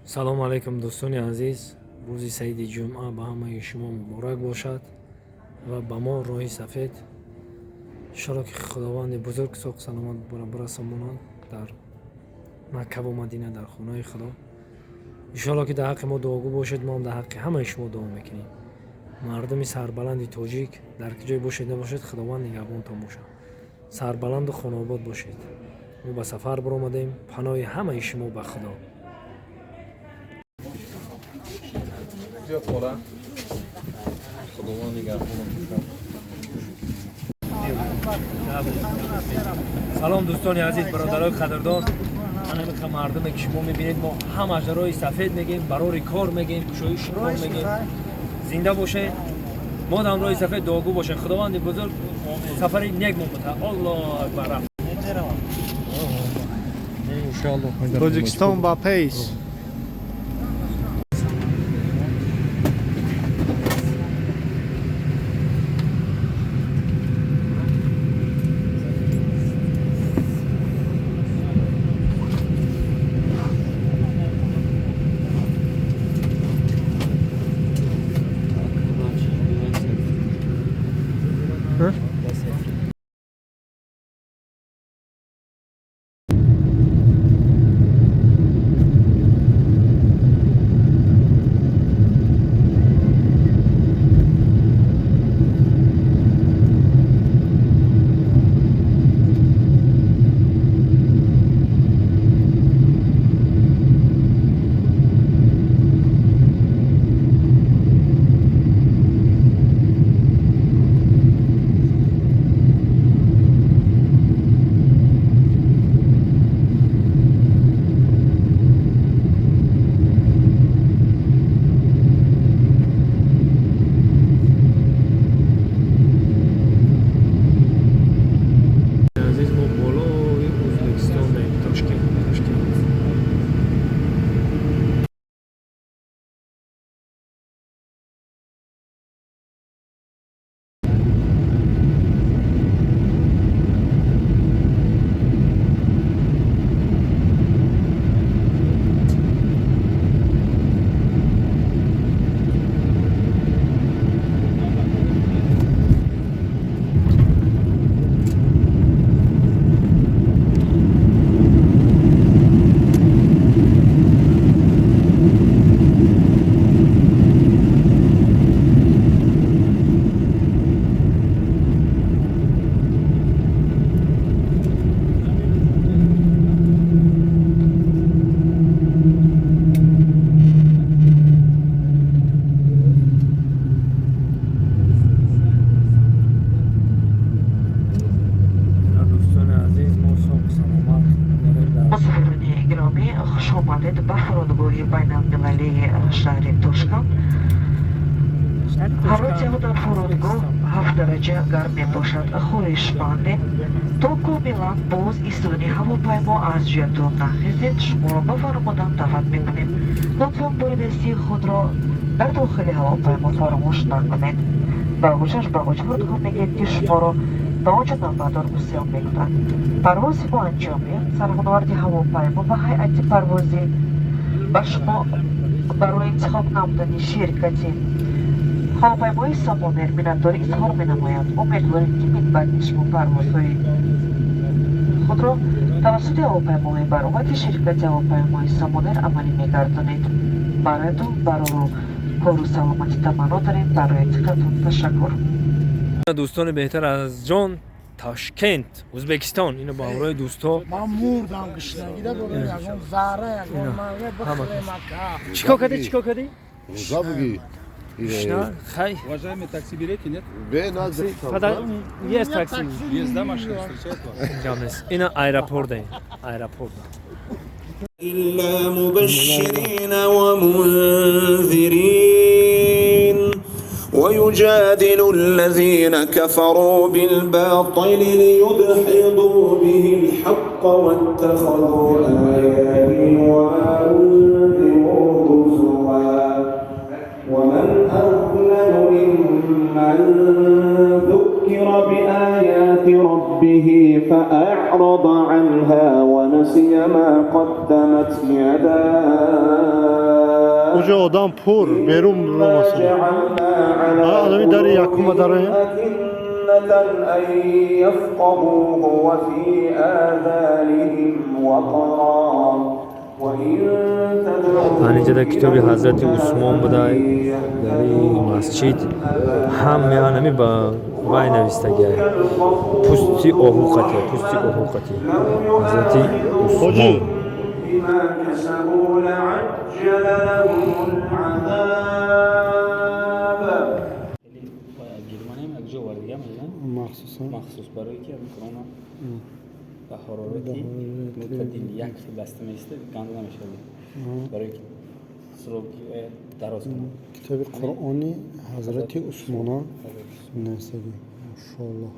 Салому алайкум, дӯстони азиз. Рӯзи саиди ҷумъа ба ҳамаи шумо муборак бошад ва ба мо роҳи сафед. Иншоалло, ки Худованди бузург соғ саломат бирасонад дар Маккаву Мадина, дар хонаи Худо. Иншоалло, ки дар ҳаққи мо дуогӯ бошед, мо ҳам дар ҳаққи ҳамаи шумо дуо мекунем. Мардуми сарбаланди тоҷик дар ки ҷой бошед набошед, Худованд нигаҳбонтон бошад, сарбаланду хонаобод бошед. Мо ба сафар баромадем, паноҳи ҳамаи шумо ба Худо. Зиёд хола. Худованд нигаҳбонат бошад. Салом, дӯстони азиз, бародарои қадрдон. Ҳамин мардуме ки шумо мебинед, мо ҳамаш роҳи сафед мегем, барори кор мегем, кушоиши кор мегем. Зинда бошед, мо ҳам роҳи сафед, дуогӯ бошед. Худованди бузург сафари нек мо бута. Аллоҳу акбар. Иншоалло. Тоҷикистон ба пеш. Азиз, мо болои Ӯзбекистон, Тошкент, Тошкент. Дӯстони азиз, мо соғ саломат дорем дар Мусофирони гиромӣ, хуш омадед ба фурудгоҳи байналмилалии шаҳри Тошканд. Ҳарорати ҳаво дар фурудгоҳ 7 дараҷа гарм мебошад. Хоҳишмандем, то комилан боз истодани ҳавопаймо аз ҷоятон нахезед. Шуморо ба фармудан даъват мекунем. Лутфан бори худро дар дохили ҳавопаймо фаромӯш накунед. Бағӯшаш бағӯш фурудгоҳ мегӯяд, ки шуморо ба он ҷо навбатдор гусел мекунад. Парвози бо анҷом ёфт. Сарҳунаварди ҳавопаймо ва ҳайати парвозӣ ба шумо барои интихоб намудани ширкати ҳавопаймои Сомонер миннатдорӣ изҳор менамоянд. Умедворем, ки минбаъд шумо парвозҳои худро тавассути ҳавопаймоҳои баровади ширкати ҳавопаймои Сомонер амалӣ мегардонед. Бароятон барору кору саломатӣ таманно дорем. Барои диққатон ташаккур. Дӯстони беҳтар аз ҷон, Ташкент, Ӯзбекистон, ино ба ҳамроҳи дӯстҳо. Ман мурдам гушнагида дорам, ягон зарра, ягон маве бихӯрем, ака. Чикор кардӣ, чикор кардӣ? Рӯза буги. Гушна хай. Уважаемый, такси берете, нет? Бе назд. Фата есть такси. Есть, да, машина встречает вас? Ҷам нест, ина аэропорт, аэропорт. إلا مبشرين ومنذرين ويجادل الذين كفروا بالباطل ليدحضوا به الحق واتخذوا آياتي وما أنذروا هزوا. ومن أظلم ممن ذكر بآيات ربه فأعرض عنها ونسي ما قدمت يداه. Уже одам пур берун ромаса. Анами дари якума дароем. أكنة أن يفقهوه وفي آذانهم وقرا وإن تدعوهم Ҳаниҷада китоби ҳазрати Усмон буда дар ин масҷид. Ҳаме анами ба вай навистагиай, пӯсти оҳу қатӣ, пӯсти оҳу қатӣ ҳазрати Ҳоҷӣ. Усмон. بما كسبوا لعجل لهم العذاب. Германиям як ҷо овардига мезан. Махсусан. Махсус барое ки ҳамин Қуръона ба ҳарорати мӯътадил як хел баста меиста, ганда намешавад, барое ки срок дароз кунад. Китоби Қуръони ҳазрати Усмона навистагӣ, машоаллоҳ.